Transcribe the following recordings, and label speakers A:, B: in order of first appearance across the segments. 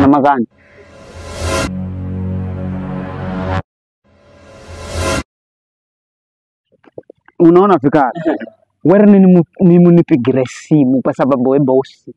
A: Na magani. Unaona fikara. Wewe ni munipigire simu kwa sababu we bosi.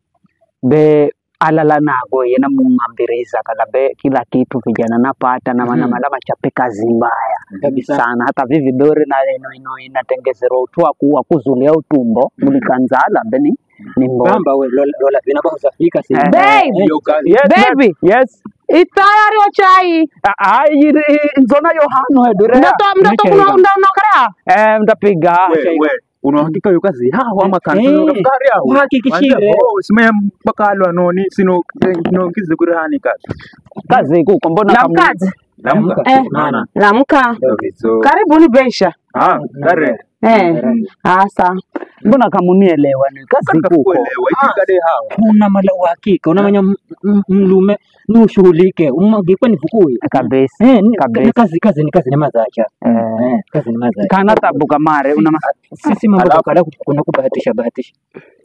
A: Be alala nago yena mungambiriza kala be kila kitu vijana napata na maana malama chape kazi mbaya
B: kabisa
A: sana hata vivi dore na ino inatengezerwa utwa kuwa kuzulia utumbo mulikanzala beni ni mbo
B: bamba we lola vinabahuzafika si
C: baby.
A: Yes,
C: baby.
A: Yes.
C: Itayari wa chai.
A: Ai nzona yohano edure.
C: Mtoto kuna unakarea?
A: Mtapiga.
D: We unahakika hiyo kazi hao ama kanzu kafkari hao.
B: Uhakikishire.
D: Oh simaya bakalwa noni sino no kizi kurahani kazi.
A: Kazi kuko mbona
C: kama
D: Lamka.
C: Lamka. Karibuni Besha.
D: Ah, kare.
C: Asa.
A: Mbona kamunielewa ni kazi kuko.
B: Kuna mala uhakika unamanya mlume nushughulike umagikwe ni fukui
A: kabisa. Kabisa.
B: Kazi ni kazi ni mazacha. Kazi ni mazacha.
A: Kana tabu kamare una
B: sisi mambo kala kuna kubahatisha bahatisha.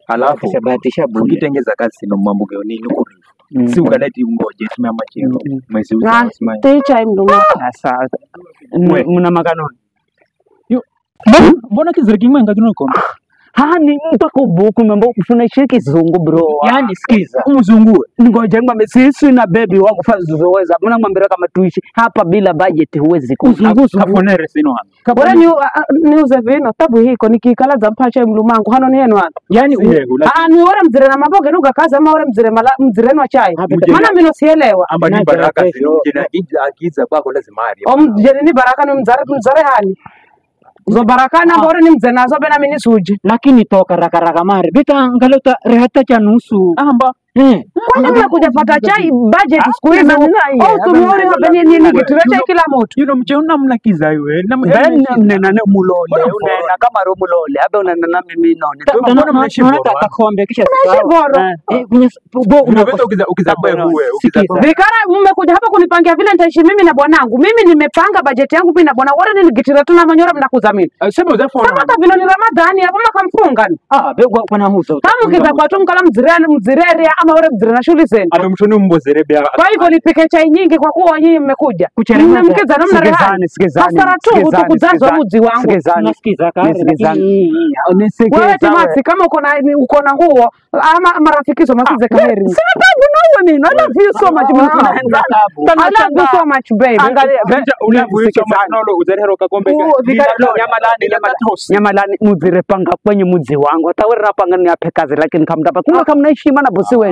D: Alafu
B: bahatisha bure.
D: Ukitengeza kazi no mambo gani nuko. Si ukaleti ngoje simama cheo mwezi ujao simama.
C: Teacher mlume.
A: Sasa mna makanoni.
D: Mbona kiziriki mwenga kinoko?
A: Hani mpaka ubuku mambo tunaishi kizungu bro.
B: Yani sikiza.
D: Umzungu.
A: Ngoja ngwambe sisi na baby wangu fazoweza. Mbona ngwambira kama tuishi hapa bila budget huwezi
D: kuzungu. Kafonere sino hapa.
C: Bora ni uze vino tabu hiko nikikala za mpacha mlumangu hano ni yenu hano.
B: Yani
C: ni ore mzire na maboge nuga kaza ama ore mzire mala mzire no chai. Maana mimi sielewa.
D: Amba ni baraka sino jina akiza kwako lazima ari.
C: Omjeni ni baraka ni mzare hali. Zo barakana bora ni mzee nazo bena mimi suje.
B: Lakini toka raka raka mare bita ngalota rehata cha nusu.
D: Amba.
C: Kwani mnakuja pata chai budget siku hizi au tumuone hapa ni kitu cha kila mtu.
D: Yule mche unamlakiza yeye.
A: Na nene mulole unaenda kama ro mulole habe unaenda mimi noni.
B: Mbona mnashiboro? Atakombe kisha
C: sawa.
B: Bo
D: unaweza ukiza kwa wewe ukiza.
C: Vikara mmekuja hapa kunipangia vile nitaishi mimi na bwanangu. Mimi nimepanga budget yangu mimi na bwana wale ni gitira tu na manyora mnakuzamini.
D: Sema uzafona.
C: Sasa vile ni Ramadhani hapo makamfunga.
B: Ah be kwa nahuza.
C: Kama ukiza kwa tu mkala mzirani mzirere ama ore mzire na shughuli zenu.
D: Ame mtoni mbozere bia.
C: Kwa hivyo nipike chai nyingi kwa kuwa nyinyi mmekuja. Mmemkeza namna rehani.
A: Sikizani.
C: Hasara tu utukuzazwa mji wangu.
B: Nasikiza kare.
A: Sikizani.
C: Wewe Timothy kama uko na nguo ama marafiki zo masize kaheri.
A: Sina tabu na wewe mimi. I love you so much.
C: I love you so much baby.
A: Angalia
D: unavyo so much nolo uzerero kakombe.
A: Nyamalani muzire panga kwenye muzi wangu. Hata wewe rapanga ni ape kazi lakini kamtapa. Kumbe kama mnaheshima na bosi wenu.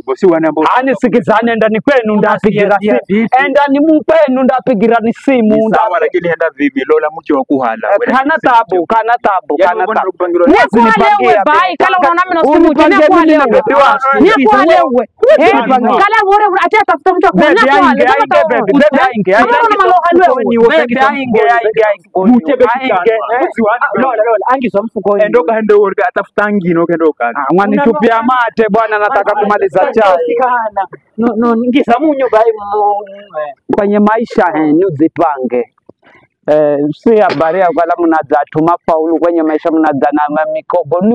D: Bosi wani ambao.
A: Ani sikizani enda ni kwenu ndapigira simu. Enda ni mkwenu ndapigira ni simu.
D: Sawa lakini enda vipi lola mche wa kuhala.
A: Kana tabu.
C: Ni kwa bai kala unaona mimi na simu jana kwa leo. Ni kwa leo. Kala bora acha tafuta mtu akona kwa leo.
B: Lola angizo mfukoni.
D: Endoka hendo worka atafuta ngino kendoka.
A: Mwanitupia mate bwana nataka kumaliza chai.
B: No ngiza munyo bai
A: kwenye maisha nuzipange. Si habari ya kwala mnadza tuma faulu kwenye maisha mnadza na mikogo ni.